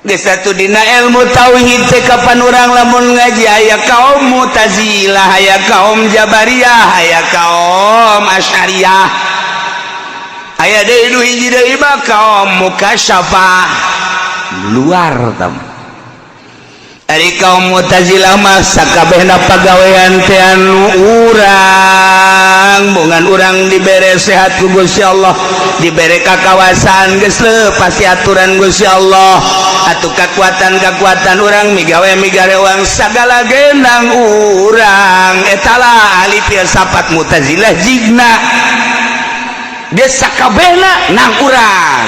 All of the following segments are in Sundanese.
Geus atuh dina ilmu tauhid teh kapan urang lamun ngaji aya kaum Mu'tazilah, aya kaum Jabariyah, aya kaum Asy'ariyah, aya deui nu hiji deui mah kaum Mukasyafah luar tam. Ari kaum Mu'tazilah mah sakabehna pagawean teh anu urang, bongan urang dibere sehat ku Gusti Allah, dibere kakawasan geus pasti aturan Gusti Allah, atuh kekuatan-kekuatan urang migawe migarewang sagala genang urang. Etala ahli filsafat Mu'tazilah jigna dia sakabehna nang urang.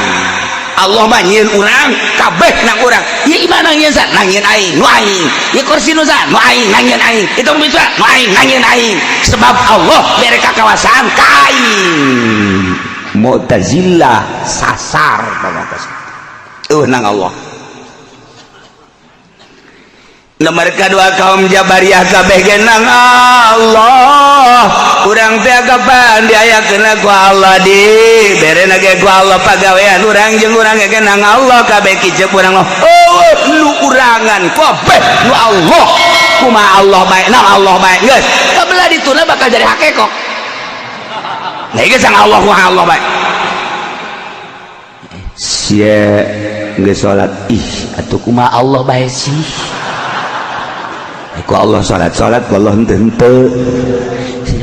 Allah mah nyieun urang kabeh nang urang. Ieu imah nang nyieun nang nyieun aing, nu aing. Ieu kursi nu sa, nu aing, nang nyieun aing. Itu bisa nu aing, nang nyieun aing. Sebab Allah bere kakawasaan ka aing. Mu'tazilah sasar nang Allah. Nomor kedua kaum Jabariyah kabeh ge nang Allah. Urang teh kapan diayakeun ku Allah, di berena ge ku Allah pagawean urang jeung urang ge nang Allah kabeh kicep urang. Oh, nu urangan kabeh nu Allah. Kumaha Allah bae, nang Allah bae geus. Kabelah dituna bakal jadi hakekok. Nah ieu sang Allah kumaha Allah bae. Sia geus salat, ih atuh kumaha Allah bae sih. Ku Allah salat salat ku Allah henteu henteu.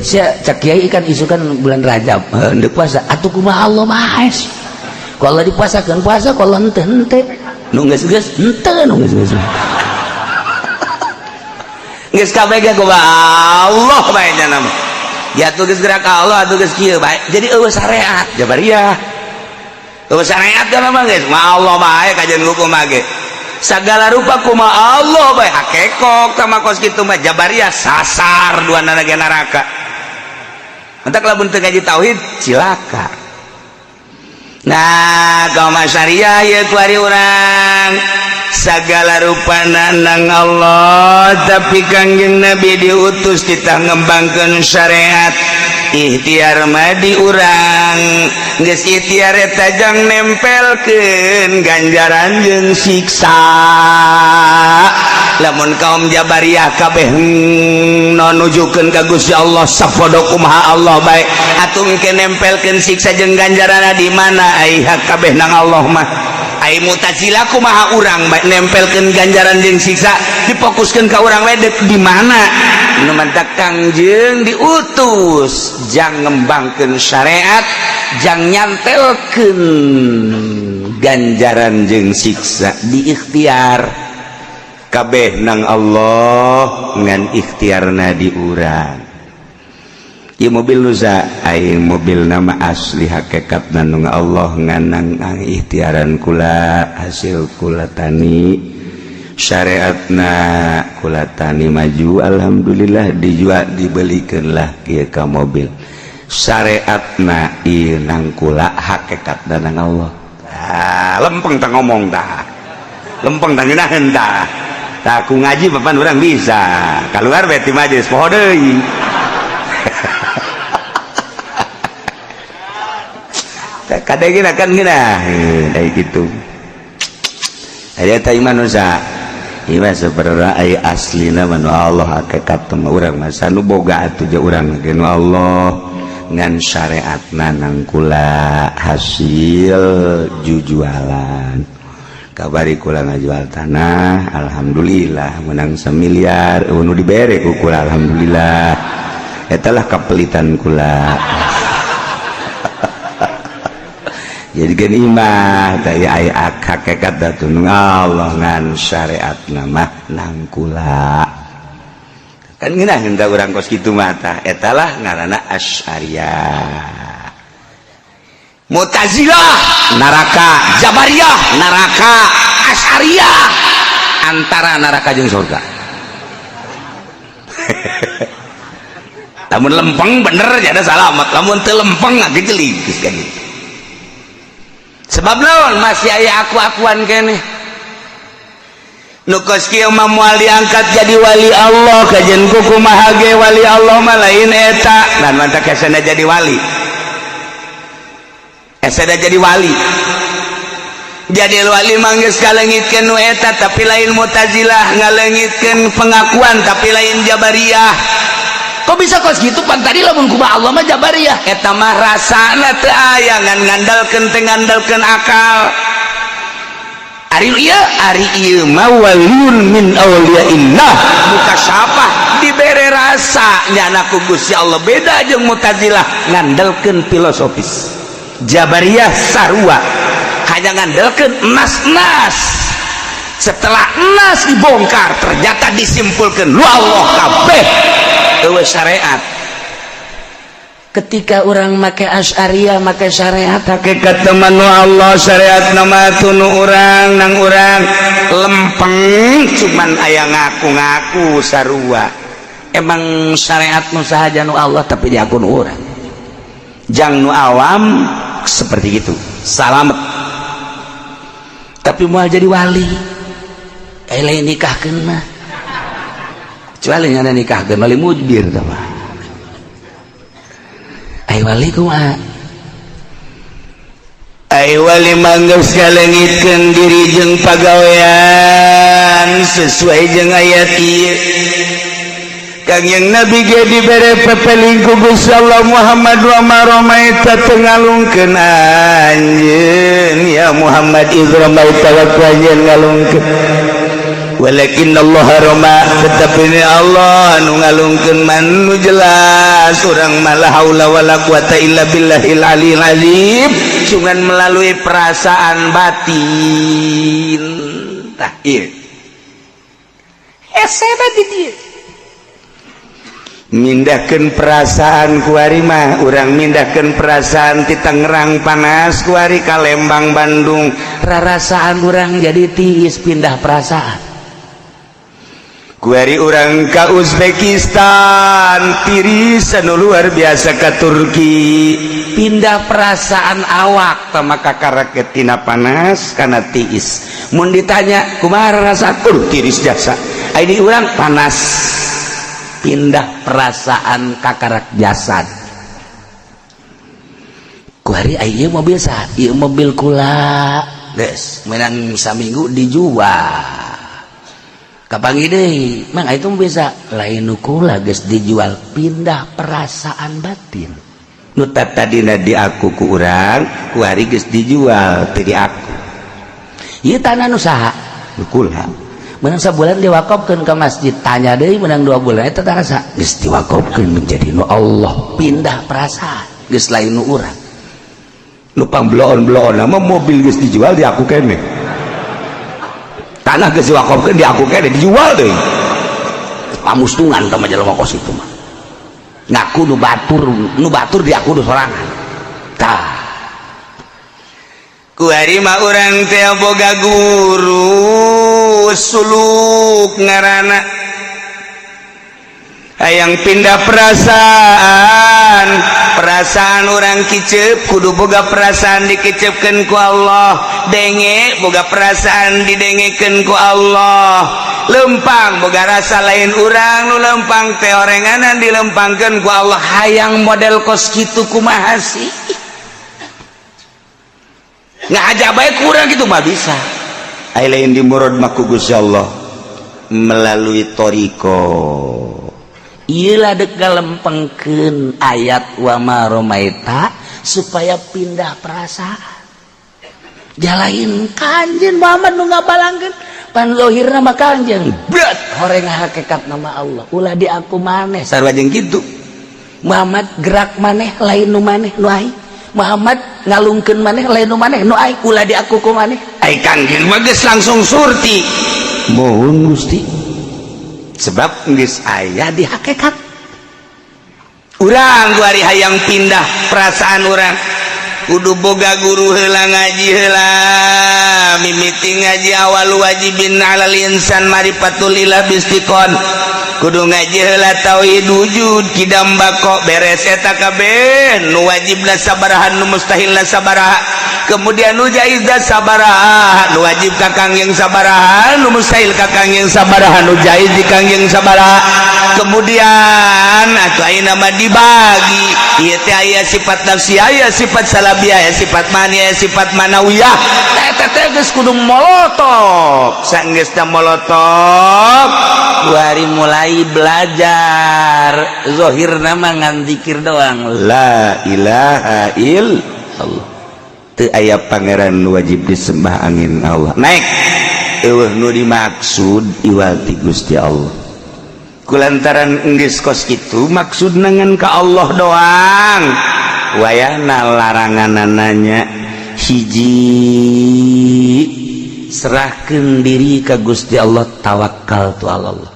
Sia cak kiai kan isukan bulan Rajab henteu puasa atuh kumaha Allah bae. Ku Allah dipuasakeun puasa, ku Allah henteu henteu. Nu geus geus henteu, nu geus geus. Geus kabeh ge kumaha Allah bae nya mah. Ya atuh geus gerak Allah atuh geus kieu bae. Jadi eueuh syariat Jabariyah. Eueuh syariat kan mah geus kumaha Allah bae kajian hukum mah ge. Segala rupa kumaha Allah bae hakekok sama kos kitu mah Jabariyah sasar dua nana ge neraka. Entak lamun teu ngaji tauhid cilaka. Nah, kaum Asy'ariyah ieu kuari urang segala rupa nang Allah, tapi Kangjeng Nabi diutus kita ngembangkeun syariat. Ikhtiar mah di urang, geus ikhtiar eta jang nempelkeun ganjaran jeung siksa. Lamun kaum Jabariyah kabeh nujukeun ka Gusti Allah sapodo kumaha Allah bae, atuh engke nempelkeun siksa jeung ganjaranna di mana? Ai kabeh nang Allah mah. Ai Mu'tazilah kumaha urang bae nempelkeun ganjaran jeung siksa difokuskeun ka urang bae di mana? Nu mantak Kangjeng diutus jang ngembangkeun syariat, jang nyantelkeun ganjaran jeung siksa di ikhtiar kabeh nang Allah ngan ikhtiarna di urang. Ieu mobil nusa aing mobil nama asli hakikat nang Allah ngan nang ikhtiaran kula, hasil kula tani, syariatna kula tani maju, alhamdulillah dijual dibelikeun lah kieu ka mobil. Syariatna ieu nang kula, hakikatna nang Allah. Ah, lempeng tah ngomong tah, lempeng tah ngeunaheun tah. Tah ku ngaji papan urang bisa keluar beti majelis poho deui. Kadang kan ngeunaheun ai kitu. Aya teh iman nusa iman sebenarnya ai aslina mah nu Allah, hakikat mah urang mah nu boga atuh je urang ge nu Allah ngan syariatna nang kula hasil jujualan. Kabari kula ngajual tanah, alhamdulillah menang semiliar nu dibere ku kula, alhamdulillah eta lah kapelitan kula. Jadi gen imah teh aya hakikat atuh nu Allah ngan syariatna mah nang kula. Kan ngeunaheun tah urang kos kitu mah tah eta lah ngaranna Asy'ariyah. Mu'tazilah neraka, Jabariyah neraka, Asy'ariyah antara neraka jeung surga. Lamun lempeng bener jadi salamat, lamun teu lempeng ngagejelig geus kan gitu. Sebab naon masih aya aku-akuan keneh. Nu kos kieu mah moal diangkat jadi wali Allah, kajen ku kumaha ge wali Allah mah lain eta. Dan mantak esena jadi wali. Esena jadi wali. Jadi wali mah geus ngalengitkeun nu eta, tapi lain Mu'tazilah, ngalengitkeun pengakuan, tapi lain Jabariyah. Kok bisa kos gitu? Pan tadi lamun kumaha Allah mah Jabariyah. Eta mah rasana teu aya, ngan ngandalkeun teh ngandalkeun akal. Ari ieu? Ari ieu mah waliyun min awliyaillah mukasyafah, dibere rasa nyana ku Gusti Allah. Beda jeung Mu'tazilah, ngandalkeun filosofis. Jabariyah sarua, hanya ngandalkeun nas-nas. Setelah nas dibongkar, ternyata disimpulkan lu Allah kabeh, eueuh syariat. Ketika orang make Asy'ariyah, make syariat. Hakikat teman nu Allah, syariat nama tunu urang nang urang lempeng, cuman aya ngaku-ngaku sarua. Emang syariat nu sahaja nu Allah, tapi diaku nu urang. Jang nu awam seperti itu salamet. Tapi mau jadi wali eh lain nikahkeun mah, kecuali nyana nikahkeun wali mujbir tah mah. Ai wali kumaha? Ai wali mah geus ngalengitkeun diri jeung pagawean sesuai jeung ayat ieu. Kangjeng Nabi ge dibere pepeling ku Gusti Allah, "Muhammad, wa ma ramaita, teu ngalungkeun anjeun ya Muhammad, idz ramaita, waktu anjeun ngalungkeun, walakin Allah rama, tetapi ini Allah nu ngalungkeun." Man nu jelas urang mah la haula wala quwata illa billahil aliyil azim, cuman melalui perasaan batin. Tah ieu Hese di dieu. Mindahkeun perasaan. Kuari mah urang mindahkeun perasaan ti Tangerang panas, kuari ka Lembang, Bandung. Rarasaan urang jadi tiis, pindah perasaan. Kuari urang ka Uzbekistan tiris anu luar biasa, ka Turki. Pindah perasaan awak. Tama kakaraket tina panas kana tiis. Mun ditanya kumaha rasa? Tiris jasa. Ini urang panas, pindah perasaan kakarak jasad. Kuari ieu mobil sah? Ieu mobil kula, geus menang saminggu dijual. Kapanggih deui, "Mang, itu bisa lain nu kula, geus dijual." Pindah perasaan batin. Nu tadina di aku ku urang, kuari geus dijual, teu di aku. Ieu tanah nu saha? Nu kula. Menang sebulan diwakafkeun ke masjid. Tanya deui, menang 2 bulan, eta tanah saha? Geus diwakafkeun menjadi nu Allah. Pindah perasaan, geus lain nu urang. Nu pangbeloon-beloon nama mobil geus dijual, di aku kene. Tanah geus diwakafkeun, di aku kene, dijual deui. Pamustungan tah mah jelema kos itu mah, ngaku nu batur, nu batur di aku nu sorangan tah. Kuari mah urang teh boga guru suluk ngaranna, hayang pindah perasaan. Perasaan orang kicep kudu boga perasaan dikicepkeun ku Allah, denge boga perasaan didengekeun ku Allah, lempang boga rasa lain urang nu lempang teh, orenganan dilempangkeun ku Allah. Hayang model kos kitu kumaha sih? Ngaja bae kurang gitu mah bisa. Ai lain di murad mah ku Gusti Allah melalui toriko. Iyalah, dek ngalempengkeun ayat wa ma romaita supaya pindah perasaan. Jalain Kanjeng Muhammad nu ngabalangkeun, pan zahirna mah Kanjeng berat, horeng hakikat nama Allah, ulah di aku maneh. Sarua jeung kitu. Muhammad gerak maneh, lain nu maneh, nu aing. Muhammad ngalungkeun maneh, lain nu maneh, nu aing. Ulah di aku ku maneh. Ai Kangjeng mah geus langsung surti, "Mohon Gusti," sebab geus aya di hakikat. Urang kuari hayang pindah perasaan, urang kudu boga guru heula, ngaji heula. Mimiti ngaji, awal wajibin alal insan marifatul ilah bistiqon. Kudu ngaji heula tauhid wujud, kidam, bako. Beres eta kabeh, nu wajibna sabaraha, nu mustahilna sabaraha, kemudian nu jaizna sabaraha, nu wajib ka Kangjeng sabaraha, nu mustahil ka Kangjeng sabaraha, nu jaiz di Kangjeng sabaraha. Kemudian atau ayeuna mah dibagi ieu teh, aya sifat nafsi, aya sifat salabiyah, aya sifat mani, aya sifat manawiyah. Eta teh geus kudu molotok. Sanggeusna molotok, hari mulai belajar zohir nama ngan zikir doang, la ilaha illallah, teu aya pangeran wajib disembah angin Allah. Naik eueuh nu dimaksud iwal ti Gusti Allah. Kulantaran enggeus kos kitu, maksud ngan ka Allah doang, wayahna laranganananya hiji, serahkan diri ka Gusti Allah, tawakal tu Allah.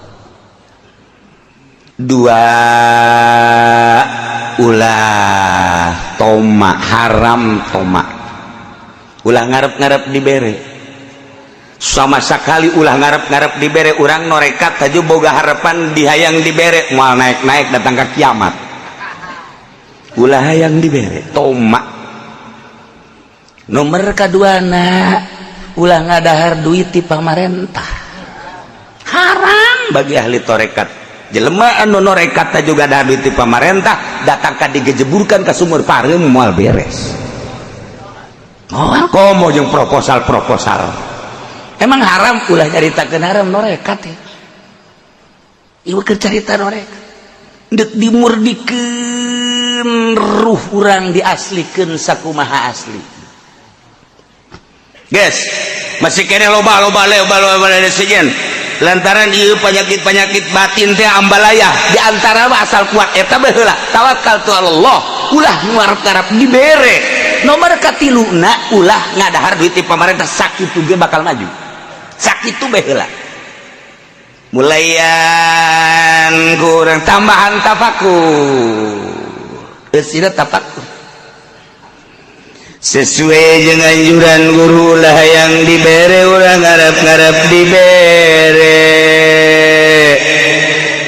Dua, ulah toma, haram toma, ulah ngarep-ngarep dibere sama sekali, ulah ngarep-ngarep dibere. Urang norekat aja boga harapan dihayang dibere, moal naik-naik datang ke kiamat. Ulah hayang dibere, toma. Nomor keduana, ulah ngadahar duit di pamarentah, haram. Bagi ahli torekat, jelema anu norekat juga ada duit di pamarentah, datang ka digejeburkan ke sumur pareum, moal beres. Oh. Komo jeung proposal-proposal. Emang haram, ulah nyaritakeun haram norekat ya. Ieu keur carita norekat deuk dimurdikeun ruh urang, diaslikeun sakumaha asli. Guys, masih kene loba loba loba loba loba sejen lantaran ieu penyakit-penyakit batin teh ambalaya. Di antara mah asal kuat eta baheula tawakal tu Allah, ulah ngarep-ngarep dibere. Nomor katiluna, ulah ngadahar duit di pemerintah. Sakitu ge bakal maju, sakitu bae heula. Mulayan kurang tambahan tafakur. Geus tafakur. Sesuai dengan anjuran guru lah yang dibere, urang ngarep-ngarep dibere.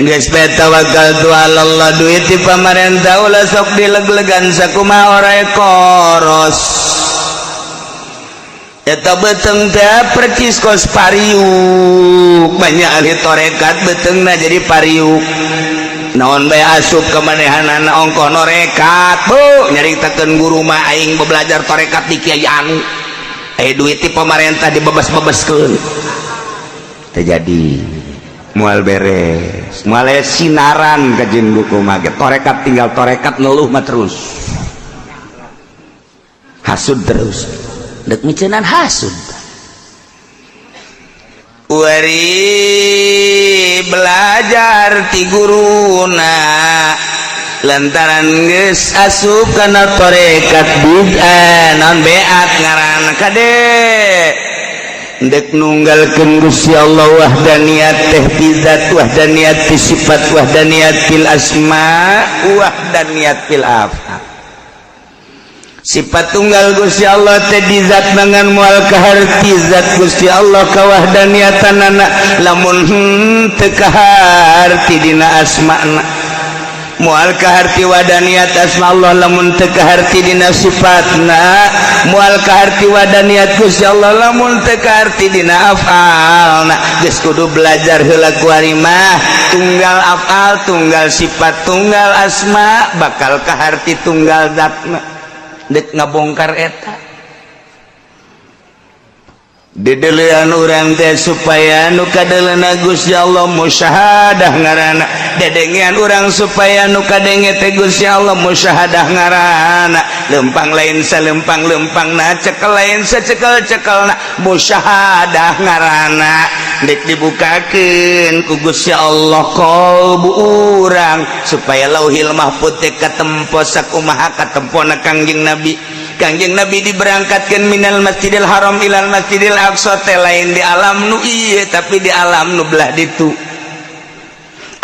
Geus bae tawakal tu Allah. Duit di pamarentah ulah sok dileg-legan, sakumaha orai koros eta beteng teh percis kos pariuk. Banyak ahli torekat betengna jadi pariuk, naon bae asup kemanehanana ongkoh norekat. Bu, nyaritakeun guru mah, aing belajar torekat di kiai anu, eh duit di pemerintah dibebas-bebaskeun, terjadi moal beres, moal sinaran kajian buku mah. Torekat tinggal torekat, ngeluh mah terus, hasud terus. Dek micenan hasud. Wari belajar ti guruna, lantaran geus asup kana torekat bid'ah, non beat ngaran kade, dek nunggalkeun Gusti Allah, wahdaniyat teh fi zat, wahdaniyat fi sifat, wahdaniyat fil asma, wahdaniyat fil af'al. Sifat tunggal Gusti Allah teh di zat, dengan moal kaharti zat Gusti Allah kawahdaniyatan, lamun teu kaharti dina asma'na. Moal kaharti wadaniyat asma Allah lamun teu kaharti dina sifatna. Moal kaharti wadaniyat Gusti Allah lamun teu kaharti dina afalna. Geus kudu belajar heula kuari mah, tunggal afal, tunggal sifat, tunggal asma, bakal kaharti tunggal zatna. Dek ngabongkar eta. Didelean urang teh supaya nu kadeleuna Gusti Allah, musyahadah ngaranna. Dedengean urang supaya nu kadenge teh Gusti Allah, musyahadah ngaranna. Lempang lain salempang lempangna, cekel lain sacekel cekelna, musyahadah ngaranna. Dek dibukakeun ku Gusti Allah qalbu urang supaya Lauhil Mahfud teh katempo sakumaha katempona Kangjeng Nabi. Kangjeng Nabi diberangkatkan minal Masjidil Haram ilal Masjidil Aqsa teh lain di alam nu ieu, tapi di alam nu belah ditu.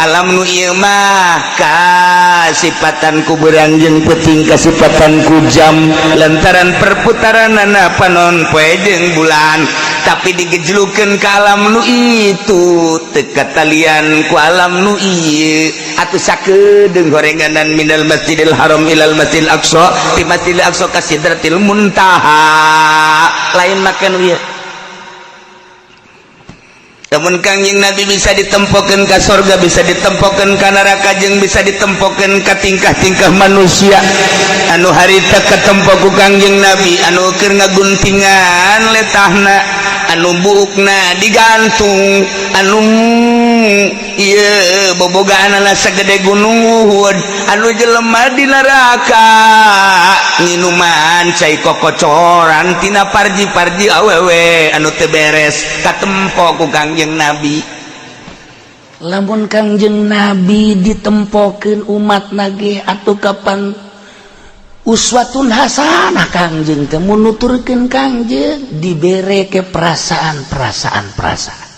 Alam nu ieu mah kasipatan ku beurang jeung peuting, kasipatan ku jam, lantaran perputaranana panon poe jeung bulan. Tapi digejlukeun ka alam nu itu teu katalian ku alam nu ieu. Atuh sakedeung gorenganan minal Masjidil Haram ilal Masjidil Aqsa, ti Masjidil Aqsa ka Sidratil Muntaha, lain makan ieu. Namun Kangjeng Nabi bisa ditempokeun ka sorga, bisa ditempokeun ka neraka, jeung bisa ditempokeun ka tingkah-tingkah manusia anu harita katempo ku Kangjeng Nabi, anu keur ngaguntingan letahna, anu buukna digantung, anu ieu bobogaanana sagede Gunung Uhud, anu jelema di neraka nginuman cai kokocoran tina parji-parji awewe anu teu beres, katempo ku Kangjeng Nabi. Lamun Kangjeng Nabi ditempokeun umat nage, atuh kapan uswatun hasanah Kangjeng teh? Mun nuturkeun Kangjeng dibere ke perasaan-perasaan perasaan.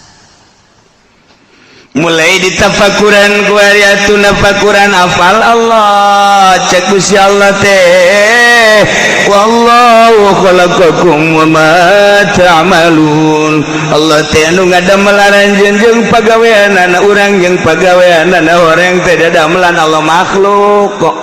Mulai ditafakuran ku atuh nafakuran hafal Allah. Cek Gusti Allah teh, wallahu khalaqakum wa ma ta'malun. Allah teh anu ngadamel aranjeun jeung pagaweanana urang, jeung pagaweanana orang teh dadamelan Allah makhluk kok.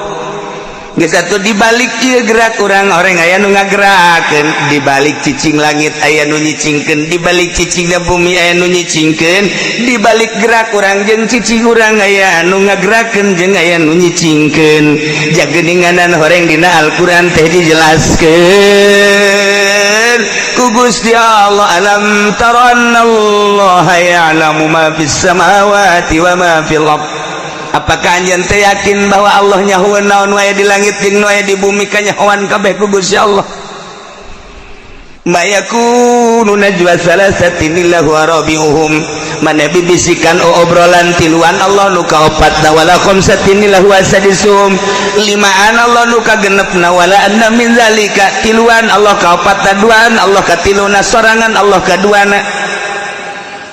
Geus atuh, dibalik ieu gerak urang, orang aya nu ngagerakeun. Dibalik cicing langit aya nu nyicingkeun, dibalik cicingna bumi aya nu nyicingkeun, dibalik gerak urang jeung cicing urang aya nu ngagerakeun jeung aya nu nyicingkeun. Jageninganan horeng dina Al-Qur'an teh dijelaskeun ku Gusti Allah, alam tara annallaha ya'lamu ma fis samawati wa ma fil ardh. Apakah anjeun teh yakin bahwa Allah nyahoeun naon wae di langit jeung wae di bumi? Kanyahoan kabeh ku Gusti Allah. Ma yakunu najwa salasatin illa huwa rabi'uhum, mana bibisikan obrolan tiluan, Allah nu kaopatna, wala khamsatin illa huwa sadisuhum, limaan Allah nu kagenepna, wala adna min zalika, tiluan Allah kaopatna, duaan Allah katiluna, sorangan Allah kaduana,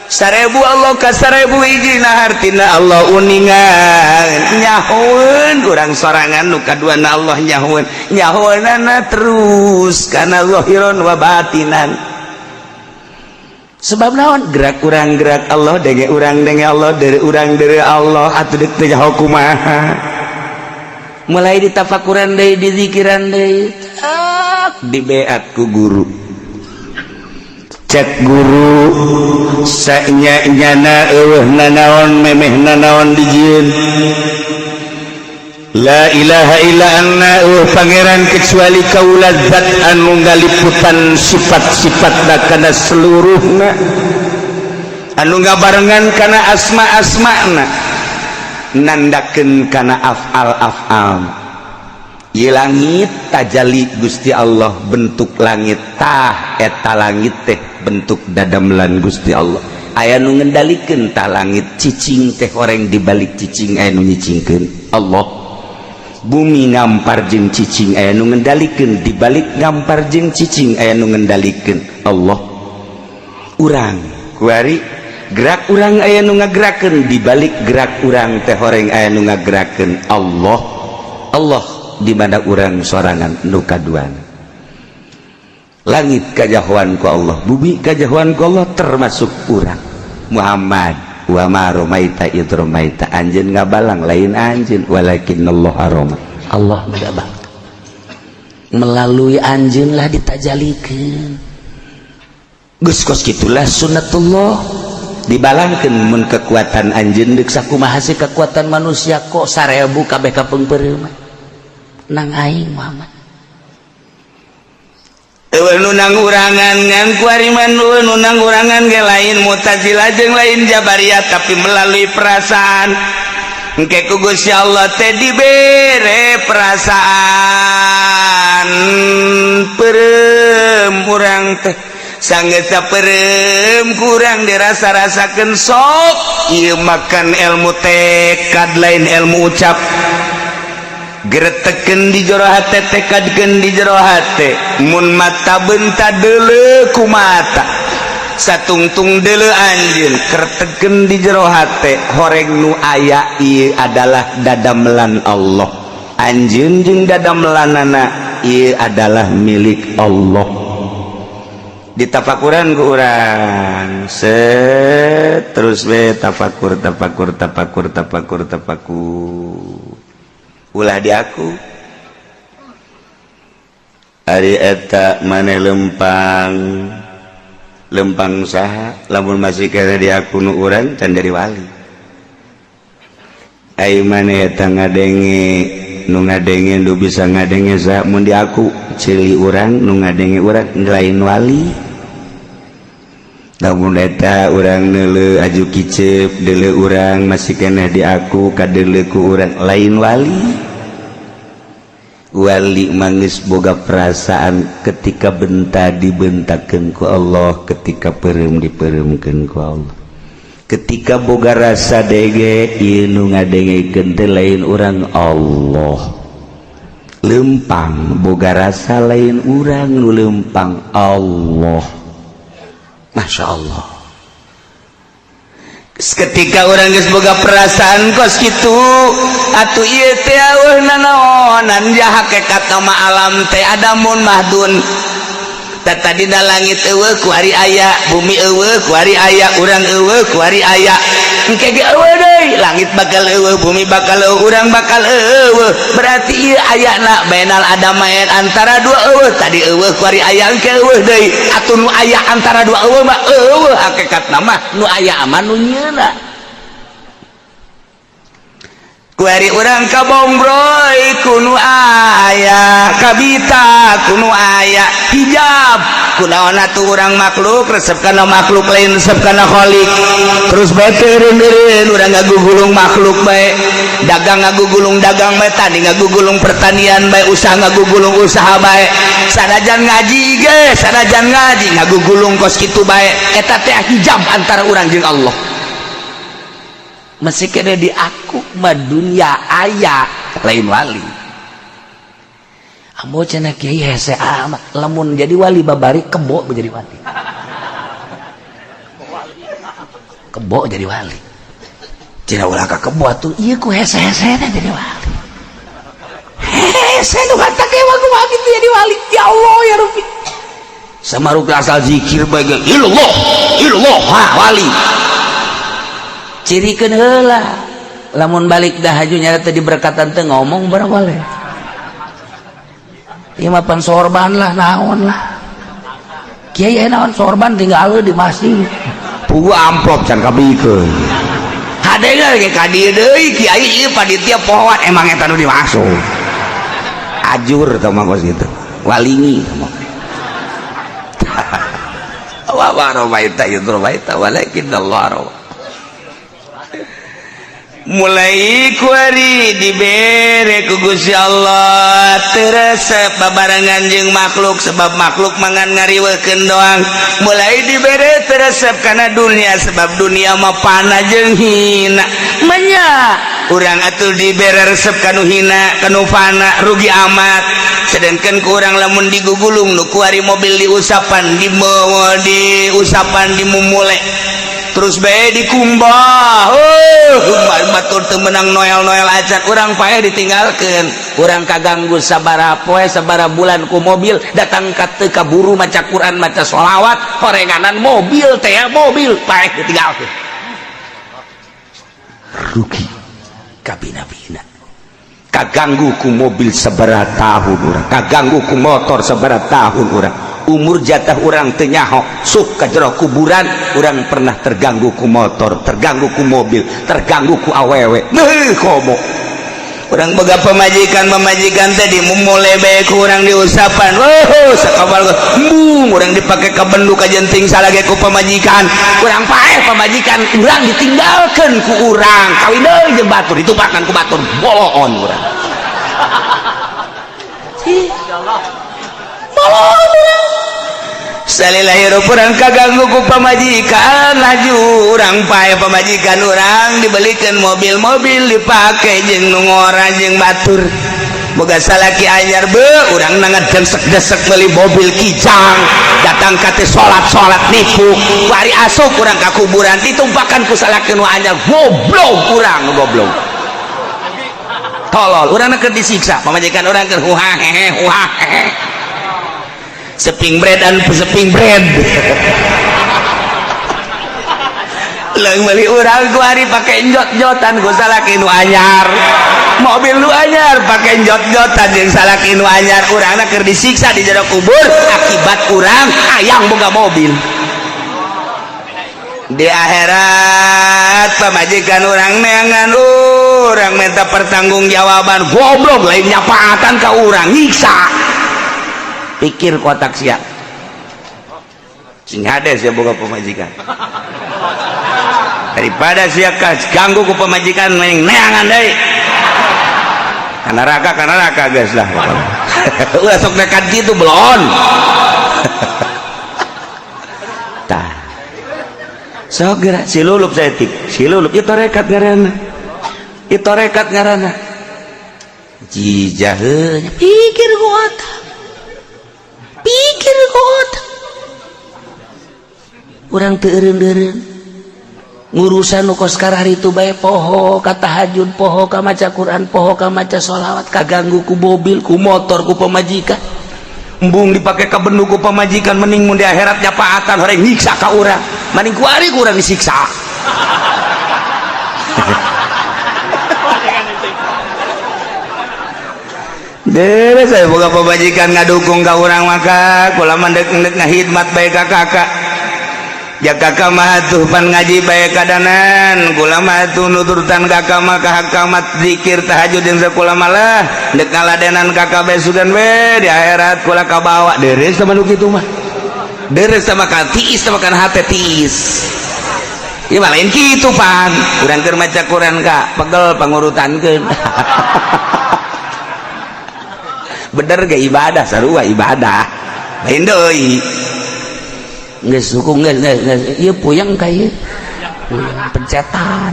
1000 Allah ka 1000 hijina. Hartina Allah uningan, nyahoeun urang sorangan nu kaduana, Allah nyahoeun, nyahoeunana terus kana zahiron wa batinan. Sebab naon? Gerak urang gerak Allah, denge urang denge Allah, dari urang dari Allah. Atuh deuk teh nyaho kumaha? Mulai ditafakuran deui, dizikiran deui, tak Dibeat ku guru. Cek guru, sanya nyana eueuh nanaon, memeh nanaon dijieun. La ilaha illa anna, eueuh pangeran kecuali kaula, zat anu ngaliputan sifat-sifatna kana seluruhna, anu ngabarengan kana asma-asmana, nandakeun kana afal-afal. Ieu langit tajali Gusti Allah, bentuk langit tah eta langit teh bentuk dadamelan Gusti Allah. Aya nu ngendalikeun tah langit. Cicing teh horeng, dibalik cicing aya nu nyicingkeun, Allah. Bumi ngampar jeung cicing aya nu ngendalikeun, dibalik ngampar jeung cicing aya nu ngendalikeun, Allah. Urang kuari gerak urang aya nu ngagerakeun, dibalik gerak urang teh horeng aya nu ngagerakeun, Allah. Allah di mana urang sorangan nu kaduana. Langit kajahoan ku Allah, bumi kajahoan ku Allah, termasuk urang Muhammad. Wa ma romaita id romaita, anjeun ngabalang lain anjeun, walakinnallaha roma. Allah ngabang melalui anjeun lah ditajalikeun. Geus kos kitulah sunnatullah, dibalangkeun mun kekuatan anjeun deuk sakumaha sih kekuatan manusia kok 1000 kabeh kapeungpeureuh nang aing Muhammad. Nunang urangan ngan kuariman, nunang urangan ge lain Mu'tazilah jeung lain Jabariyah, tapi melalui perasaan. Engke ku Gusti Allah teh dibere perasaan peureum urang teh, sanggeus peureum kurang dirasa-rasakeun. Sok ieu makan ilmu tekad, lain ilmu ucap. Gereteken di jero hate, tekadkeun di jero hate. Mun mata benta deuleu ku mata. Satungtung deuleu anjeun kertegen di jero hate, horeng nu aya ieu adalah dadamelan Allah. Anjeun jeung dadamelanana ieu adalah milik Allah. Ditafakuran ku urang, set, terus we tafakur, tafakur, tafakur, tafakur, tafakur. Ulah di aku. Ari eta maneh lempang lempang saha? Lamun masih kena di aku nu urang can jadi wali. Ai maneh eta ngadenge, nu ngadenge, nu bisa ngadenge saha? Mun di aku ceuli urang, nu ngadenge urang lain wali. Lamun eta urang neuleu aju kicep, deuleu urang masih keneh di aku, kadeuleu ku urang lain wali. Wali mangis boga perasaan ketika benta dibentakeun ku Allah, ketika peureum dipeureumkeun ku Allah, ketika boga rasa dege, ieu nu ngadengekeun teh lain urang, Allah. Lempang boga rasa, lain urang nu lempang, Allah. Masya Allah, ketika urang geus boga perasaan kos kitu atuh, ieu teh eueuh nanaonan ja hakekat nama alam teh adamun mahdun. Tadi da langit eueuh, kuari aya. Bumi eueuh, kuari aya. Urang eueuh, kuari aya. Engke ge eueuh deui. Langit bakal eueuh, bumi bakal eueuh, urang bakal eueuh. Berarti ieu ayana bainal adamain, antara dua eueuh. Tadi eueuh, kuari aya, engke eueuh deui. Atuh nu aya antara dua eueuh mah eueuh hakikatna mah, nu aya mah nu nyieuna. Kuari urang kabongroy ku nu aya, kabita ku nu aya. Hijab kunaon atuh urang makhluk resep kana makhluk, lain resep kana khalik? Terus bae teureun-eureun urang ngagugulung makhluk bae, dagang ngagugulung dagang bae, tani ngagugulung pertanian bae, usaha ngagugulung usaha bae, sanajan ngaji ge, sanajan ngaji ngagugulung kos kitu bae. Eta teh hijab antara urang jeung Allah. Masih kena di aku mah dunia aya, lain wali. Ambo cenah kiai hese amat lamun jadi wali, babari kebo jadi wali, kebo jadi wali. Cenah ulah ka kebo atuh, ieu ku hese-hese jadi wali. Hese nu kata kewa kumaha kitu jadi wali? Ya Allah, ya Rabbi, sama rukun asal zikir bae, ilallah ilallah, ha wali. Cirikeun heula, lamun balik dah haju nyata tadi berkatan teh ngomong barang boleh. Ieu mah pan sorban lah, naon lah kiai, naon sorban, tinggal di masjid. Pugu amplop can kabikeun hade ge ka dieu deui kiai, ieu panitia pohoan. Emang eta nu dimasuk ajur tah mah kos kitu walingi wa wa ramaita idh ramaita walakin Allah rawa. Mulai kuari dibere ku Gusti Allah teu resep babarengan jeung makhluk, sebab makhluk mangan ngariweukeun doang. Mulai dibere teu resep kana dunia, sebab dunia mah pana jeung hina. Menya urang atuh dibere resep kanu hina, kanu fana, rugi amat. Sedangkan ku urang lamun digugulung nu kuari mobil diusapan, di diusapan, dimumule terus bae dikumbah, oh batur teu menang noel-noel acan, urang paeh ditinggalkeun. Urang kaganggu sabaraha poe, sabaraha bulan ku mobil datang ka teu kaburu maca Quran, maca sholawat, horenganan mobil teh, mobil paeh ditinggalkeun. Rugi kabina-bina. Kaganggu ku mobil sabaraha tahun urang, kaganggu ku motor sabaraha tahun urang, umur jatah urang teu nyaho sup ka jero kuburan, urang pernah terganggu ku motor, terganggu ku mobil, terganggu ku awewe. Beuh, komo urang boga pamajikan, pamajikan teh dimumule bae ku urang, diusapan, oh sakabal embung urang dipake ka bendu ka jenting salage ku pamajikan. Urang paeh, pamajikan urang ditinggalkeun ku urang, kawin deui jeung batur, ditumpakan ku batur, boloon urang. Boloon urang. Salila hirup urang kaganggu ku pamajikan, laju urang paeh, pamajikan urang dibelikan mobil-mobil, dipake jeung nu ngora jeung batur. Boga salaki anyar be urang ngadesek-desek meuli mobil Kijang, datang ka teh salat-salat nipu. Bari asup urang ka kuburan ditumpakan ku salaki nu anyar, goblok urang, goblok. Tolol, urang keur disiksa, pamajikan urang keur huha hehe huha hehe. Seping bread dan seping bread. Leung meuli urang ku hari pake njot-njotan ku salaki nu anyar. Mobil nu anyar pake njot-njotan jeung salaki nu anyar, urangna keur disiksa di jero kubur akibat urang hayang boga mobil. Di akhirat pamajikan urang neangan urang minta pertanggungjawaban, goblok lain nyapaatan ka urang nyiksa. Pikir kotak sia. Sing hade sia boga pamajikan. Daripada sia ganggu ku pamajikan mending neangan deui. Ka neraka geus lah. Ulah sok nekat kitu belon. Tah. Sok geura si lulup saeutik, si lulup ieu tarekat ngaranna. Ieu tarekat ngaranna. Jijah heuh pikir ku otak. Pikir ku otak. Urang teu eureun-eureun. Ngurusan nu kos kararitu bae poho ka tahajud, poho ka maca Quran, poho ka maca sholawat, kaganggu ku mobil, ku motor, ku pamajikan. Embung dipake ka bendu ku pamajikan, mending mun di akhirat nyapaatan horeng nyiksa ka urang. Mending ku ari ku urang disiksa. Deuh saya boga pamajikan ngadukung ka urang maka kula mah deuk ngahidmat bae ka kakak. Ya kakak mah tuh pan ngaji bae kadanan, kula mah tuh nuturtan kakak mah ka hakamat zikir tahajud jeung sakola malah deuk ngaladenan kakak bae sugan we di akhirat kula kabawa deres sama nu kitu mah. Deres sama ka tiis sama kana hate tiis. Ieu mah lain kitu pan. Urang keur maca Quran ka pegel pangurutankeun. Bener ge ibadah sarua ibadah. Lain deui. Geus hukum geus geus ieu puyeng ka ieu. Puyeng pencetan.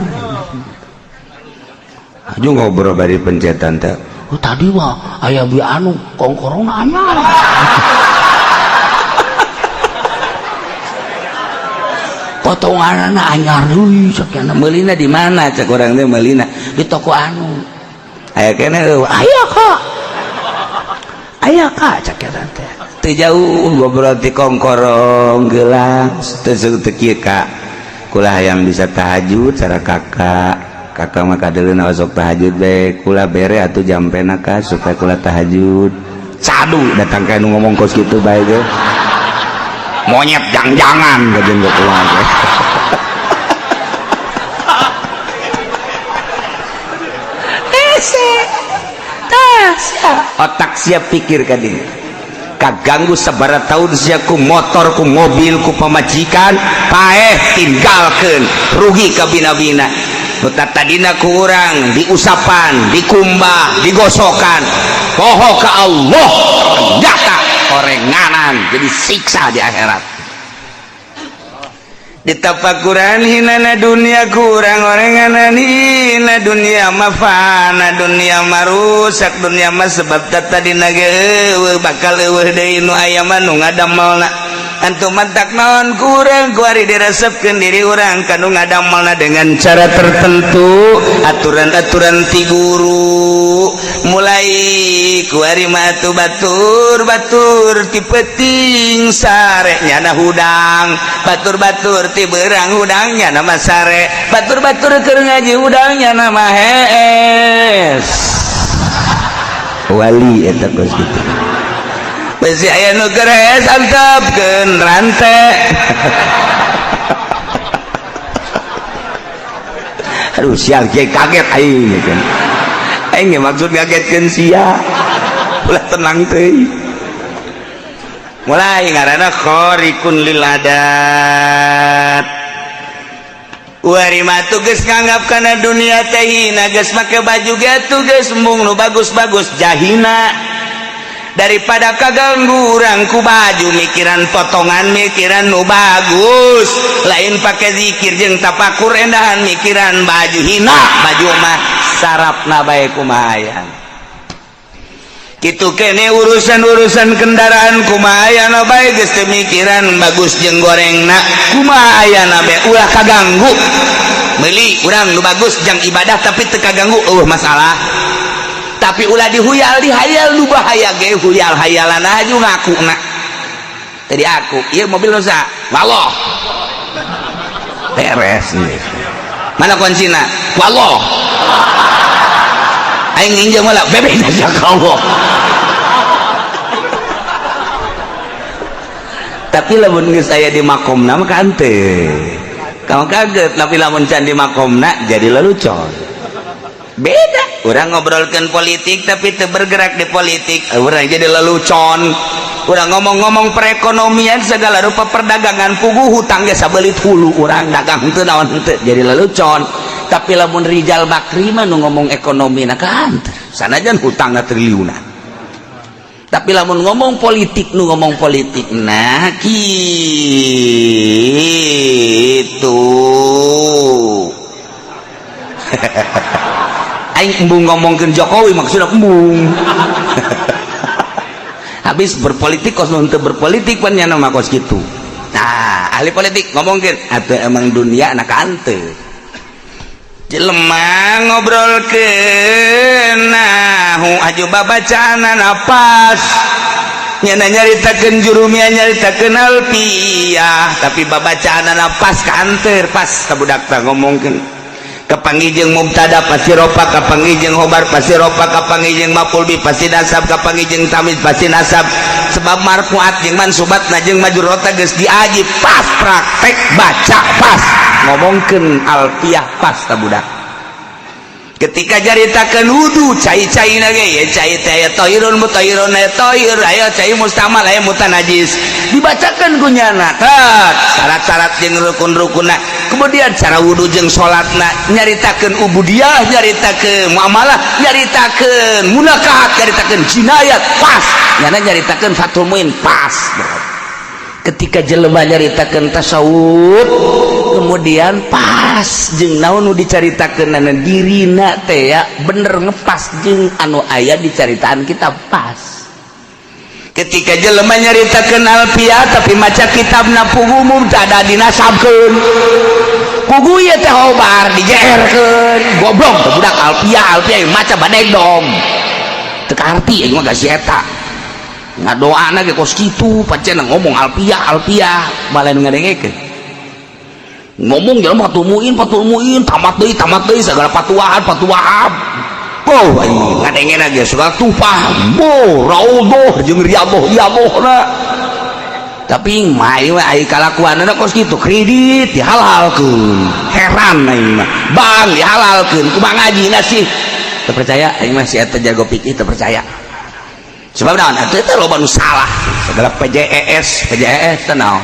Aju ngobrol bari pencetan teh. Oh tadi mah aya bi anu kongkorongna anyar. Potonganna anyar deui cek nya. Meulina di mana cek urang teh meulina di toko anu. Aya keneh eueuh aya ka. Aya ka cek nya teh. Teu jauh ngobrol ti kongkorong gelang teu teu kieu ka. Kula hayang bisa tahajud cara kakak. Kakak mah kadeuleuna osok tahajud bae kula bere atuh jampena ka supaya kula tahajud. Cadu datang ka nu ngomong kos kitu bae ge. Monyet jang-jangan kajeun ge kula ge. Hese. Tah sia. Otak sia pikir ka dieu. Kaganggu sabaraha tahun sia ku motor ku mobil ku pamajikan paeh tinggalkeun rugi ka bina-bina. Nu tadina ku urang diusapan, dikumbah, digosokan. Poho ka Allah ternyata orenganan jadi siksa di akhirat. Ditapakuran hinana dunia kurang orenganan hina dunia mafana dunia marusak dunia mah sebab tadina ge eueuh bakal eueuh deui nu aya mah nu ngadamelna. Antum mantak naon kurang kuari diresepkeun diri urang kanu ngadamelna dengan cara tertentu aturan-aturan ti guru mulai kuari mah atuh batur-batur ti peuting sare nyana hudang batur-batur ti beurang hudang nyana mah sare batur-batur keur ngaji hudang nyana mah hees wali eta kos kitu. Besi aya nu keur hees antepkeun rante. Aduh sial kiai kaget aing kan. Aing ge maksud ngagetkeun sia. Ulah tenang teuing. Mulai ngaranna khariqun lil adat. Wari mah geus nganggap kana dunia teh hina geus make baju ge atuh geus embung nu bagus-bagus jahina. Daripada kaganggu urang ku baju mikiran potongan mikiran nu bagus lain pake zikir jeung tapakur endahan mikiran baju hina baju mah sarapna bae kumaha. Kitu kene urusan-urusan kendaraan kumaha ayana bae geus teu mikiran bagus jeung gorengna kumaha ayana bae ulah kaganggu. Meuli urang nu bagus jang ibadah tapi teu kaganggu eueuh masalah. Tapi ulah dihuyal dihayal nu bahaya ge huyal hayalan aju ngakuna. Tadi aku ieu mobil nu saha? Wallah. Beres geus. Mana kuncina? Wallah. Aing nginjem heula bebek aja ka Allah. Tapi lamun geus aya di makomna mah kante. Kamu kaget, tapi lamun can di makomna jadi lelucon. Beda. Urang ngobrolkeun politik tapi teu bergerak di politik, urang jadi lelucon. Urang ngomong-ngomong perekonomian segala rupa perdagangan puguh hutang ge sabelit hulu urang dagang henteu naon henteu jadi lelucon. Tapi lamun Rijal Bakri mah nu ngomong ekonomi na kan sanajan hutangna triliunan. Tapi lamun ngomong politik nu ngomong politik nah kitu. Aing embung ngomongkeun Jokowi maksudna embung. Habis berpolitik kos nu henteu berpolitik pan nya mah kos kitu. Nah, ahli politik ngomongkeun atuh emang dunia na kanteu. Jelema ngobrolkeun nahu aju babacaan napas nyana nyaritakeun jurumia nyaritakeun alfiah tapi babacaan napas kanteur pas ka budak teh ngomongkeun kapanggih jeung mubtada pasti rofa kapanggih jeung khobar pasti rofa kapanggih jeung maf'ul bi pasti nasab kapanggih jeung tamyiz pasti nasab sebab marfuat jeung mansubatna jeung majrurna geus diaji pas praktek baca pas ngomongkeun alfiah pas ta budak. Ketika caritakeun wudu cai-caina ge ya cai teh aya tahirun mutahhirun aya tahir aya cai mustamal aya mutanajis dibacakeun ku nyana tat syarat-syarat jeung rukun-rukunna kemudian cara wudu jeung salatna nyaritakeun ubudiyah nyaritakeun muamalah nyaritakeun munakahat nyaritakeun jinayat pas nyana nyaritakeun fathul muin pas. Ketika jelema nyaritakeun tasawuf kemudian pas jeung naon nu dicaritakeun dirina teh ya bener ngepas jeung anu aya dicaritaan kita pas. Ketika jelema nyaritakeun alfiah tapi maca kitabna puguh mubtada dinasabkeun puguh ieu teh khobar dijeerkeun goblok teh budak alfiah alfiah maca badeg dong teu kaarti aing mah si eta ngadoana ge kos kitu pancen ngomong alfiah alfiah balen ngadengekeun ngomong jelema fatul muin tamat deui segala patuahan patuahab oh aing ngadengena ge segala tupah bo raudhah jeung riyadhah riyadhahna tapi mah ieu ai kalakuanna kos kitu kredit dihalalkeun heran aing mah bang dihalalkeun kumaha ngajina sih teu percaya aing mah si eta jago fikih teu percaya sebab naon atuh teh loba nu salah segala PJES PJES teh naon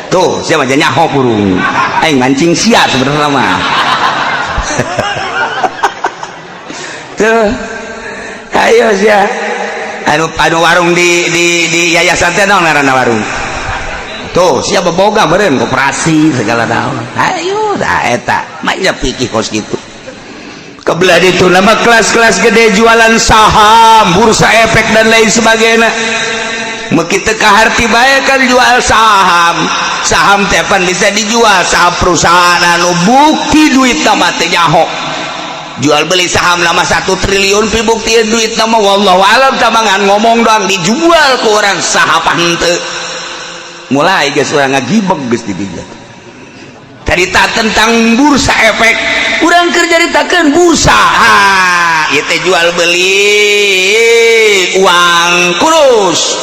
tuh siapa aja nyaho burung aing mancing sia sebenarnya mah tuh ayo sia anu anu warung di yayasan teh naon ngaranna warung tuh siapa boga meureun koperasi segala naon ayo da eta mah nya pikir kos kitu. Kebelah itu nama kelas-kelas gede jualan saham bursa efek dan lain sebagainya begitu kaharti bae kan jual saham saham tepan bisa dijual saham perusahaan anu bukti duit nama teh nyaho jual beli saham nama 1 triliun pi bukti duit nama wallahu alam tamangan ngomong doang dijual ke orang saham henteu mulai geus urang ngagibeg geus dibijat cerita tentang bursa efek urang keur caritakeun bursa ha ieu teh jual beli uang kurus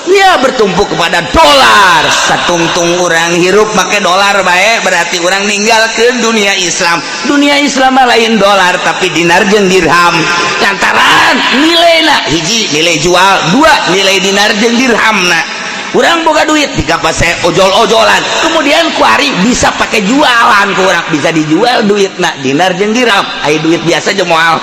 dia bertumpu kepada dolar satungtung orang hirup make dolar bae berarti orang ninggalkeun dunia Islam dunia Islam lain dolar tapi dinar jeung dirham lantaran nilaina hiji nilai jual dua nilai dinar jeung dirhamna urang boga duit dikapase ojol-ojolan kemudian kuari bisa pakai jualan ku urang bisa dijual duitna dinar jeung dirham aya duit biasa jeung moal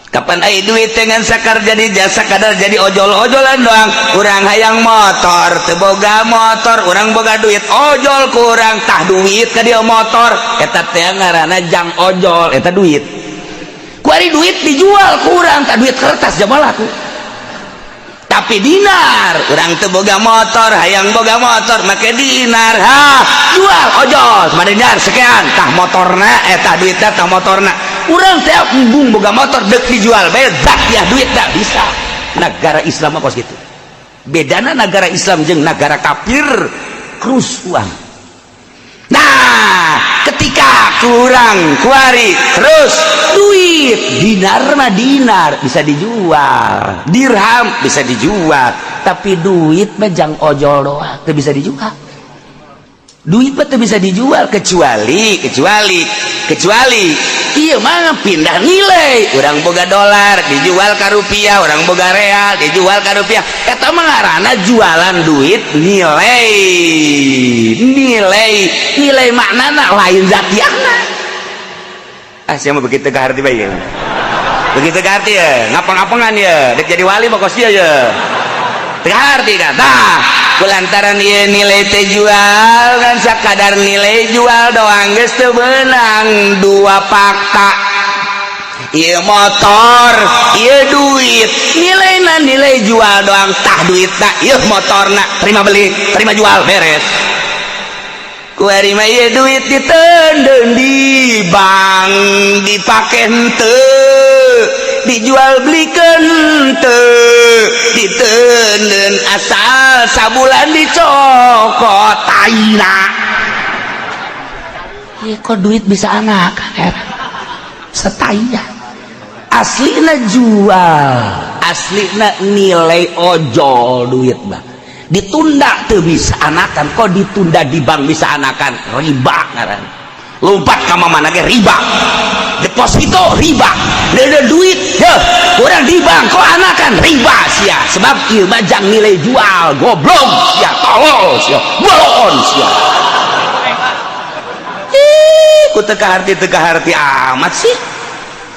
kapan aya duit dengan sakar jadi jasa kadar jadi ojol-ojolan doang urang hayang motor teu boga motor urang boga duit ojol kurang tah duit ka dia motor eta teh ngaranna jang ojol eta duit. Ku Kuari duit dijual kurang tak duit kertas jamaah laku. Tapi dinar, urang teu boga motor, hayang boga motor make dinar, ha, jual ojol sama dinar sekian, tah motorna tah duitna tah motorna. Urang teh embung boga motor dek dijual bae zat ya duit tak bisa. Negara Islam apa gitu. Bedana negara Islam jeung negara kafir krus uang. Nah, ketika kurang kuari terus duit dinar mah dinar bisa dijual, dirham bisa dijual, tapi duit mah jang ojol doang teu bisa dijual. Duit mah teu bisa dijual kecuali kecuali kecuali iya mah pindah nilai. Urang boga dolar dijual ka rupiah, urang boga real dijual ka rupiah. Eta mah ngaranna jualan duit nilai, nilai nilai maknana lain zatiahna. Ah, siapa begitu ke arti bae ya? Begitu ke arti ya, ngapang-ngapangan ya, dek jadi wali mah kos ya. Teu arti kan? Tah, kulantaran ieu nilai teh jual kan sakadar nilai jual doang geus teu beunang dua fakta. Ieu motor, ieu duit, nilaina nilai jual doang, tah duitna, ieu motorna, terima beli, terima jual, beres. Kuari mah ieu duit diteundeun di bank, dipake henteu, dijual belikan henteu, diteundeun asal sabulan dicokot taina. Ieu kok duit bisa anak heran. Setaya. Aslina jual, aslina nilai ojol duit mah. Ditunda tuh bisa anakan, kok ditunda di bank bisa anakan, riba ngaran. Lompat ka mana ge riba. Deposito riba. Ada duit, heh, urang di bank kok anakan riba sia. Sebab ieu mah jang nilai jual, goblok sia, tolol sia, bolon sia. Ih, ku teu kaharti amat sih.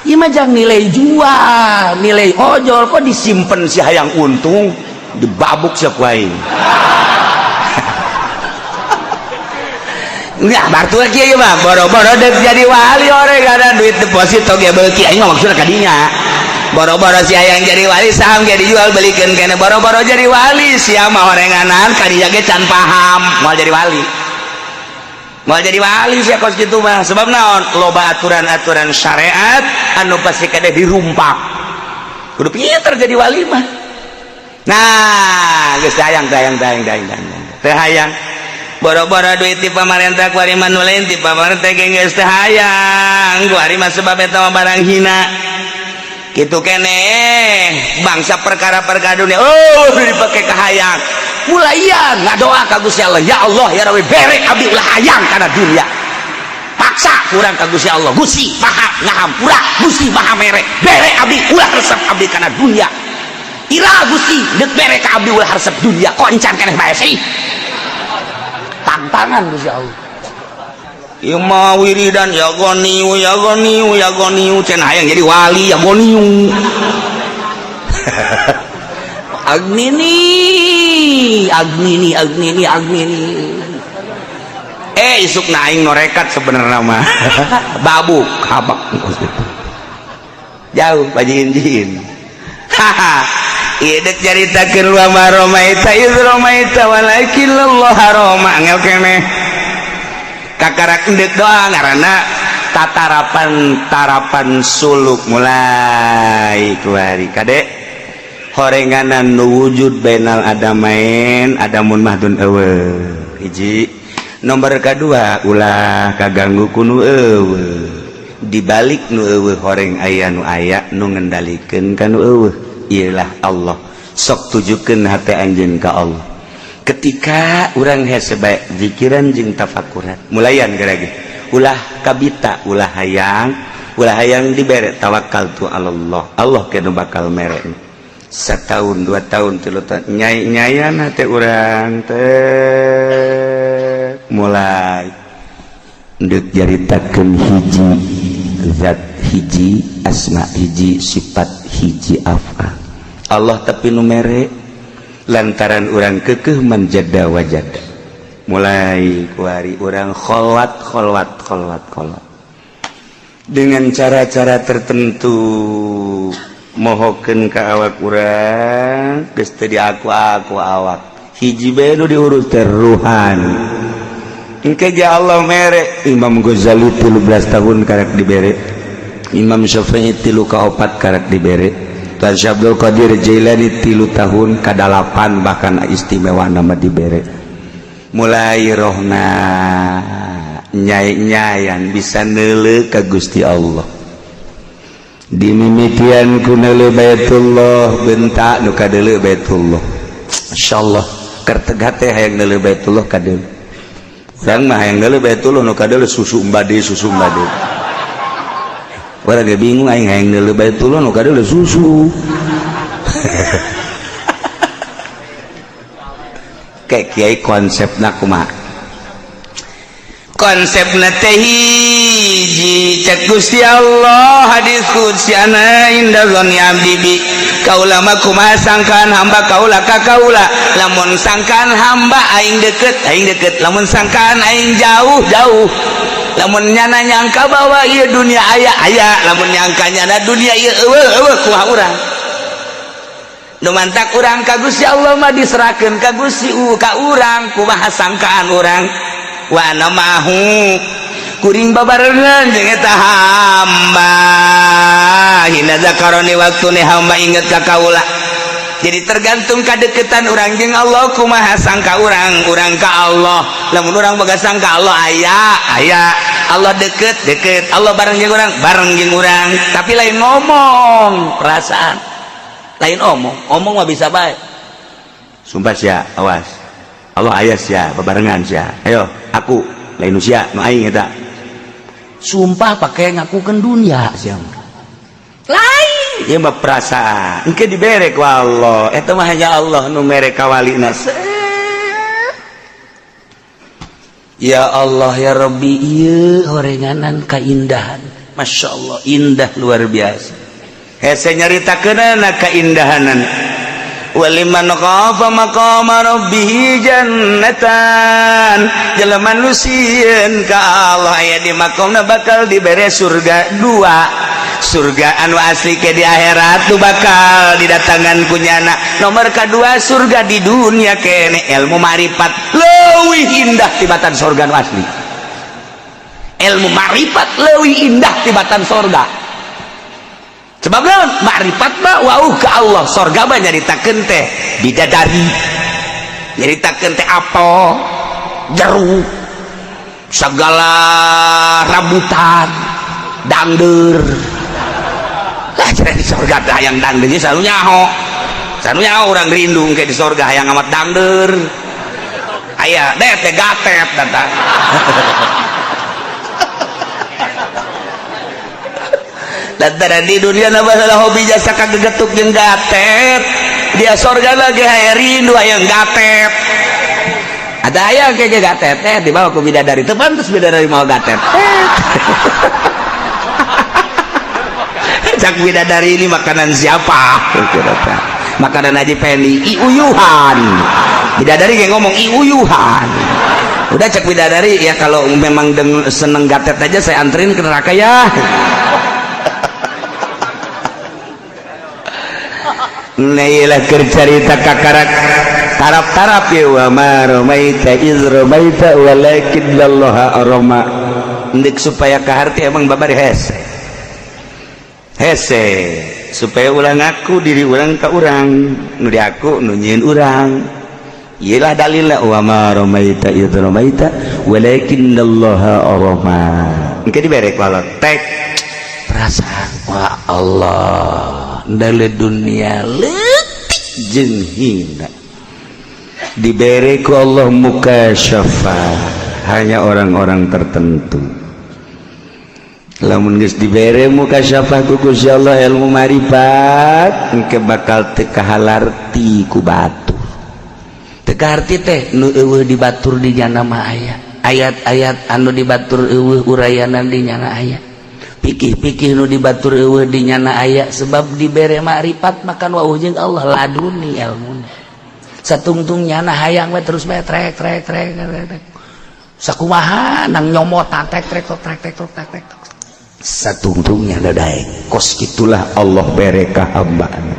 Ieu mah jang nilai jual, nilai ojol kok disimpen si hayang untung, dibabuk sia ku aing. Enggak, bartu lagi ya mah, boro-boro dek jadi wali ore ada duit deposito ge beuki aing mah maksudna kadinya. Boro-boro si hayang jadi wali saham ge dijual belikeun kene, boro-boro jadi wali sia mah horenganan kadinya ge can paham moal jadi wali. Moal jadi wali sia kos kitu mah, sebab naon? Loba aturan-aturan syariat anu pasti kade dirumpak. Kudu pinter jadi wali mah. Nah, geus hayang hayang hayang hayang hayang. Teu hayang. Boro-boro duit ti pamarentah kuari mah nu lain ti pamarentah ge geus teu hayang. Kuari mah sebab eta mah barang hina. Kitu keneh bangsa perkara-perkara dunia oh dipake kahayang. Mulaian ngadoa ka Gusti Allah, ya Allah ya Rabbi bere abdi ulah hayang kana dunia. Paksa kurang ka Gusti Allah, Gusti Maha ngahampura, Gusti Maha mere, bere abdi ulah resep abdi kana dunia. Ira Gusti deuk bere ka abdi ulah resep dunia, kok encan keneh bae sih. Tantangan Gusti Allah. Ieu mah wiridan ya goniu ya goniu ya goniu cenah hayang jadi wali ya goniu. Agnini agnini agnini agnini. Isuk na aing norekat sebenarnya mah. Babuk habak jauh pajin-jin. Haha. Ieu deuk caritakeun wa ma ramaita iz ramaita walakin Allah rama angel keneh. Kakarak endek doang ngaranna tatarapan tarapan suluk mulai kuari kade horenganan nu wujud bainal adamain adamun mahdun eueuh hiji nomor kadua ulah kaganggu ku nu eueuh dibalik nu eueuh horeng aya nu aya nu ngendalikeun ka nu eueuh ieulah Allah sok tujukeun hate anjeun ka Allah ketika urang hese bae zikiran jeung tafakuran mulayan gerage ulah kabita ulah hayang dibere tawakal tu Allah Allah kena bakal mere setahun 2 tahun 3 tahun nyai nyayan hate urang teh mulai ndek jaritakeun hiji zat hiji asma hiji sifat hiji afal Allah tapi nu mere lantaran urang kekeh manjada wajada mulai kuari urang kholwat kholwat kholwat kholwat Dengan cara-cara tertentu mohokeun ka awak urang geus teu diaku aku awak hiji bae nu diurus teh ruhan. Engke ge Allah mere. Imam Ghazali 13 tahun karek dibere, Imam Syafi'i 3 ka 4 karek dibere, Tuan Syekh Abdul Qadir Jailani 3 tahun ka 8 bahkan istimewa nama dibere. Mulai rohna nyai-nyayan bisa neuleuh ka Gusti Allah. Dimimitian ku neuleuh Baitullah, bentak nu kadeuleuh Baitullah. Masyaallah, kerteg hate hayang neuleuh Baitullah kadeuleuh. Urang mah hayang neuleuh Baitullah nu kadeuleuh susu mbade, susu mbade. Urang ge bingung, aing hayang neuleuh Baitullah nu kadeuleuh susu. Kayak kiai konsepna kumaha? Konsepna teh hiji, cek Gusti Allah hadis qudsi, ana inda dzanni abdi bi, kaula mah kumaha sangkaan hamba kaula ka kaula. Lamun sangkaan hamba aing deket, aing deket. Lamun sangkaan aing jauh, jauh. Lamun nyana nyangka bahwa ieu dunia aya, aya. Lamun nyangka nyana dunia ieu eueuh, eueuh. Kumaha urang nu mantak urang ka Gusti Allah mah diserahkeun ka Gusti ka urang kumaha sangkaan urang. Wa ana mahu, kuring babarengan jeung eta hamba, hina zakaroni, waktune hamba inget ka kaula. Jadi tergantung kadeketan urang jeung Allah, kumaha sangka urang urang ka Allah. Lamun urang boga sangka Allah aya, aya. Allah deket, deket. Allah bareng jeung urang, bareng jeung urang. Tapi lain ngomong perasaan, lain omong. Omong mah bisa bae, sumpah sia, awas, Allah aya sia, babarengan sia, ayo aku lain usia nu aing eta. Sumpah pakai ngakukeun dunia sia. Lain ieu mah perasaan. Engke dibere ku Allah eta mah, hanya Allah nu mere kawalina. Ya Allah ya Rabbi, ieu horenganan kaindahan. Masya Allah, indah luar biasa. Hese nyaritakeunana kaindahanan. Waliman khafa maqama rabbih jannatan, jelema nu sieun ka Allah aya di makomna bakal dibere surga dua, surga anu asli ke di akhirat nu bakal didatangan kunyana. Nomor kedua surga di dunia kene, ilmu marifat leuwih indah tibatan surga nu asli. Ilmu marifat leuwih indah tibatan surga. Sebab naon? Makrifat mah wauh ke Allah. Sorga mah nyaritakeun teh bidadari, nyaritakeun teh apel, jeruk, segala rambutan, dangder lah. Jadi di sorga teh hayang dangder selalu nyaho, selalu nyaho. Orang rindu kayak di sorga hayang amat dangder aya deh teh gatet datang. Lantaran di dunia nama salah hobi jasa kagegetuk jeung gatet, dia sorga lagi hayang rindu hayang gatet. Ada hayang kayak gatet teh dibawa ke bidadari, teu pantes bidadari mau gatet. Cak bidadari, ini makanan siapa? Makanan Haji Pendi. Iuyuhan. Bidadari kayak ngomong iuyuhan. Udah, cek bidadari, ya kalau memang seneng gatet aja saya anterin ke neraka ya. Nailah kercarita kakarak tarap-tarap ya, wa ma ramaita iz ramaita walakinnallaha rama. Ndek supaya kaharti emang babari hese hese supaya ulang aku diri urang ka urang nu di aku nu nyieun urang. Iyalah dalilna, wa ma ramaita iz ramaita walakinnallaha rama. Engke dibere ku Allah tek perasaan, wah Allah, dari dunia leutik jeung hina dibere ku Allah mukasyafa hanya orang-orang tertentu. Lamun geus dibere mukasyafah ku Gusti Allah ilmu marifat, engke bakal teu kahalarti ku batur. Teu kaharti teh nu eueuh di batur di nyana mah aya, ayat-ayat anu di batur eueuh urayanan di nyana aya, pikih-pikih nu di batur eueuh di nyana aya. Sebab dibere makrifat makan wauh jeung Allah laduni ilmuna satungtung nyana hayang we terus bae trek trek trek trek sakumaha nang nyomotan trek trek trek trek trek trek trek. Satungtungnya dadaek kos itulah Allah bere ka hambana.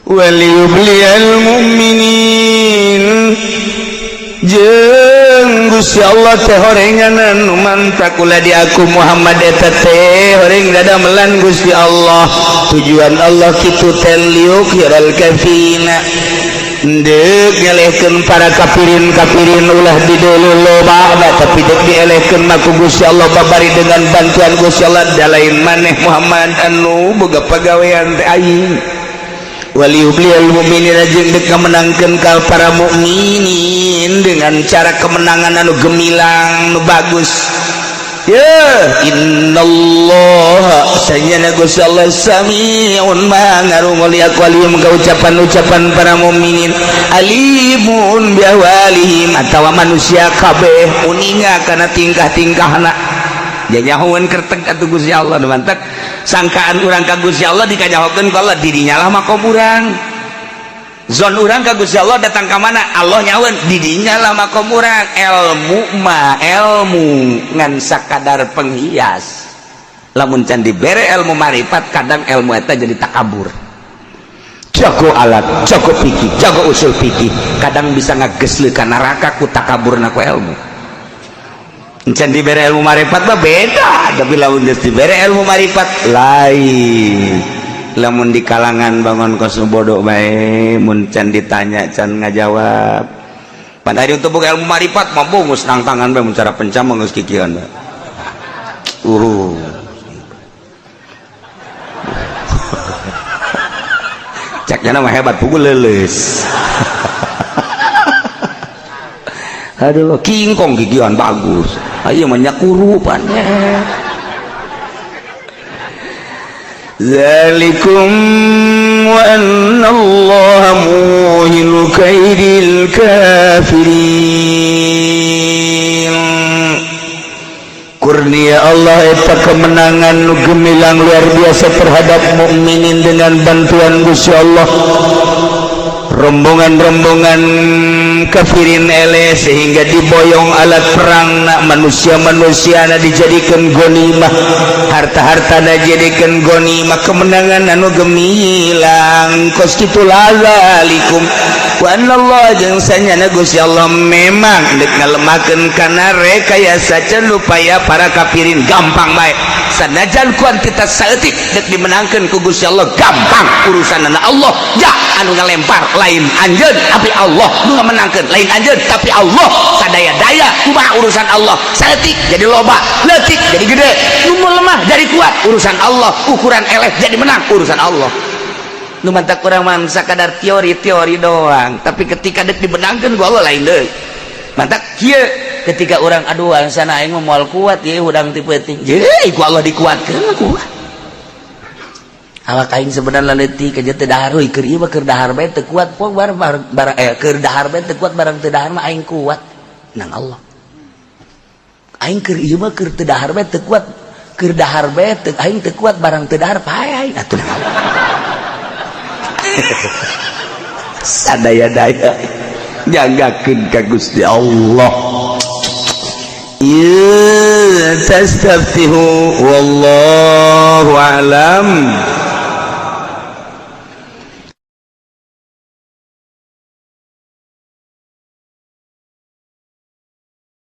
Waliyubliyal mu'minin jeung Gusti Allah teh horenganan nu mantak ulah di aku Muhammad eta teh horeng dadamelan Gusti Allah. Tujuan Allah kitu teh liyukhiral kafina deuk nyelehkeun para kafirin-kafirin ulah dideuleu loba tapi deuk dielehkeun mah ku Gusti Allah babari dengan bantuan Gusti Allah da lain maneh Muhammad anu boga pagawean teh aing. Waliyubliyal mu'minina jeung deuk ngamenangkeun ka para mukminin dengan cara kemenangan anu gemilang nu bagus. Ya innallaha sanyana Gusti Allah samiun maha ngarungu li aqwalihim ka ucapan-ucapan para mukminin, alimun bi ahwalihim atawa manusia kabeh uninga kana tingkah-tingkahna. Janyahoeun kerteg atuh Gusti Allah nu mantak sangkaan urang ka Gusti Allah dikanyahokeun ku Allah didinya lah makom urang. Zon urang ka Gusti Allah datang ka mana Allah nyaweun didinya lah makom urang. Ilmu mah ilmu ngan sakadar penghias. Lamun can dibere ilmu marifat kadang ilmu eta jadi takabur. Jago alat, jago fikih, jago usul fikih, kadang bisa ngagesleuk ka neraka ku takaburna ku ilmu. Can dibere ilmu marifat mah beda, tapi lamun geus dibere ilmu marifat lain. Lamun di kalangan bangun kos bodoh bae mun can ditanya can ngajawab. Pan ari untuk boga ilmu marifat mah bungus nang tangan bae mun cara pencam mah geus kikieuan bae. Ceknya mah hebat pukul leuleus. Aduh, kingkong gigian bagus. Ayo menyakurupan. Zalikum wa anna Allah muhinu kaidil kafirin. Kurnia Allah eta kemenangan nu gemilang luar biasa terhadap mukminin dengan bantuan Gusti Allah. Rombongan-rombongan kafirin ele sehingga diboyong alat perang nak manusia-manusia na dijadikan gonimah, harta-harta na dijadikan gonimah, kemenangan anu gemilang kos kitu lazalikum wa anallah jeung sanyana Gusti Allah memang deuk ngalemakeun kana rekayasa can upaya para kafirin gampang bae sanajan kuantitas saeutik deuk dimenangkeun ku Gusti Allah gampang urusanana Allah ja anu ngalempar lain anjeun tapi Allah nu ngamenangkeun lain anjeun tapi Allah sadaya-daya kumaha urusan Allah saeutik jadi loba leutik jadi gede nu lemah jadi kuat urusan Allah ukuran eleh jadi menang urusan Allah. Nu mantak urang mah sakadar teori-teori doang tapi ketika deuk dimenangkeun ku Allah lain deui. Mantak kieu ketika urang aduh sana aing mah moal kuat ieu hudang ti peuting ye ku Allah dikuatkeun kuat. Awak aing sebenarnya leutik aja teu dahar euy keur ieu mah keur dahar bae teu kuat poe barang keur dahar bae teu kuat barang teu dahar mah aing kuat nang Allah. Aing keur ieu mah keur teu dahar bae teu kuat keur dahar bae teu aing teu kuat barang teu dahar pae aing atuh nang Allah. Sadaya-daya jagakeun ka Gusti Allah. Ya tastaftihu wallahu alam.